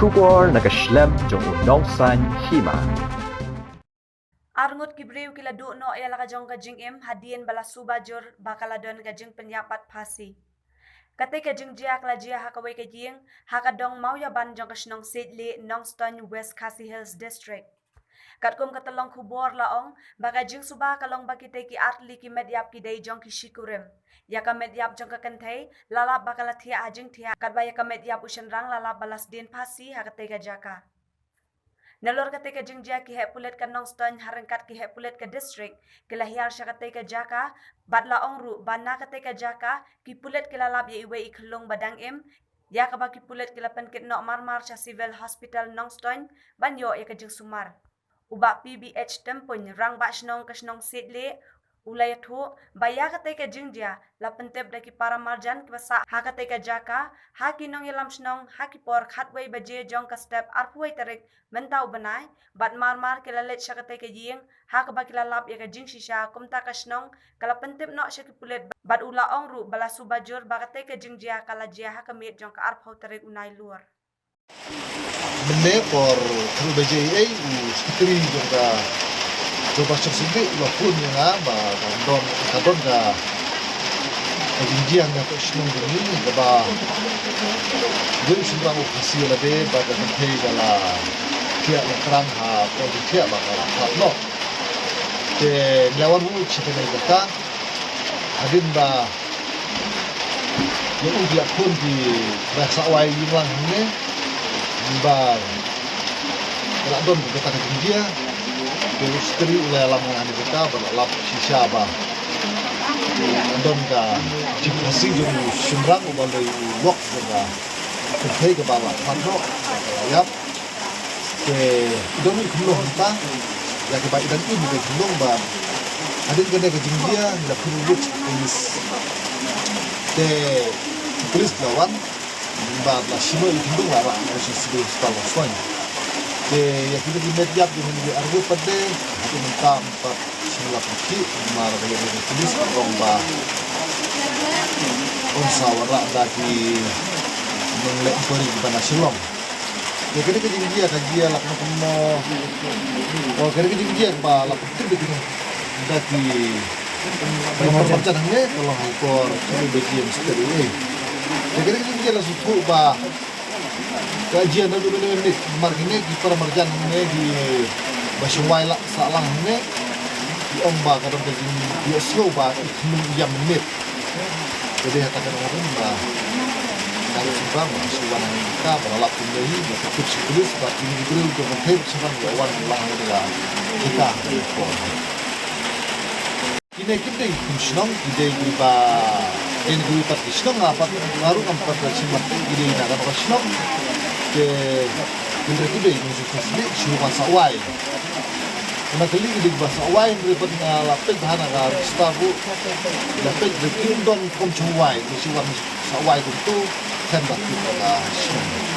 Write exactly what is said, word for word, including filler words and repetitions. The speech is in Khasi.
Khubor na ka shlem jong u nongsan hima. Arngut ki briew ki la duh noh ïa la ka jong ka jingim hadien ba la suba jur ba ka la don ka jingpynïap bad phasi. Katei ka jingjia ka la jia ha kawei ka ïing ha ka dong Mawïaban jong ka shnong Sitli, Nongstoiñ, West Khasi Hills District. Katkum ka tyllong khubor la ong ba ka jingsuba ka long ba kitei ki artylli ki met ïap ki dei jong ki shikurim. Ïa ka met ïap jong ka kynthei la lap ba ka la thiah ha jingthiah, katba ïa ka met ïap u shynrang la lap ba la sdien phasi ha katei ka jaka. Nalor katei ka jingjia ki heh pulit ka Nongstoiñ ha ryngkat ki heh pulit ka district ki la hiar sha katei ka jaka bad la ong ruh ba na katei ka jaka ki pulit ki la lap ïa iwei i khyllung ba dang im, ïa kaba ki pulit ki la pynkit noh marmar sha Civil Hospital Nongstoiñ ban ïoh ïa ka jingsumar. U Bah P B H Tympuiñ, Rangbah Shnong ka shnong Sitli, u la ïathuh ba ïa katei ka jingjia la pyntip da ki para marjan kiba sah ha katei ka jaka ha ki nongïalam shnong ha ki por khatwei baje jong ka step arphew wei tarik mynta u bnai, bad marmar ki la leit sha katei ka ïing ha kaba ki la lap ïa ka jingshisha. Kumta ka shnong ka la pyntip noh sha ki pulit bad u la ong ruh ba la suba jur ba katei ka jingjia ka la jia ha ka miet jong ka arphew tarik u Nailur. Mynne por khatwei baje eiei u secretary jong ka, jong ka shnong Sitli u la phone ïa nga ba ka don, ka don ka, ka jingjia ha ka shnong jong ngi kaba dei u shynrang u phasi lade bad ka kynthei ka la thiah, la krang ha ka jingthiah ba ka la khlad noh. Te ngi la wan ruh sha kane ka jaka hadien ba ïa u ki la khun ki ba sah wai ïing lang hangne ba ka la don kata ka jingjia. Te u secretary u la ïalam nga hangne kata ba la lap shisha ba ka don ka jingphasi jong u shynrang uba la lok jong ka kynthei kaba la khlad noh, ba ka la ïap. Te i don i khunlung hangta, ïa kiba i dang im i khunlung ba hadien kane ka jingjia ngi la phone lut sha ki police. Te ki police ki la wan ba la shim noh i khunlung la rah sha Civil Hospital Nongstoiñ. Te ïa kine ki met ïap ki hynriew arngut pat de hadien mynta pat shu la pynkhih namar ba ïa ki police ki ong ba ong sa wanrah da ki nongleh inquiry kiba na Shillong. Ïa kane ka jingjia ka jia la kumno kumno. O, kane ka jingjia ba la pyntip da ki, da ki, da ki para marjan hangne ka long ha i por khatwei baje mynstep eiei. Ïa kane ka jingjia la sngewthuh ba ka jia naduh mynne mynne namar kine ki para marjan hangne kiba shong wai la sah lang hangne ki ong ba ka don ka jingïohsngew ba i khunlung i ïam mynmiet. Te dei ha kata ka daw ruh ba ka ruh shynrang ba shu wan hangne mynta ba la lap kumne hi ba ka tip sha ki police ba kine ki briew jong ka kynthei ruh shynrang ba wan lang hangne da ka jaka hangne ka por. Kine kim dei kum shnong, ki dei kiba, dei na kiwei pat ki shnong, nga pat nga ruh ngam pat shim mat, ki dei na kano ka shnong. Te hynrei ki dei nongshong sha slieh shu wan sah wai. Kane ka lieh ki dei kiba sah wai, hynrei pat nga la peit bha na ka register ruh, la peit ruh kim don kum shong wai, ki shu wan sah wai kumto, khlem da tip ka shnong.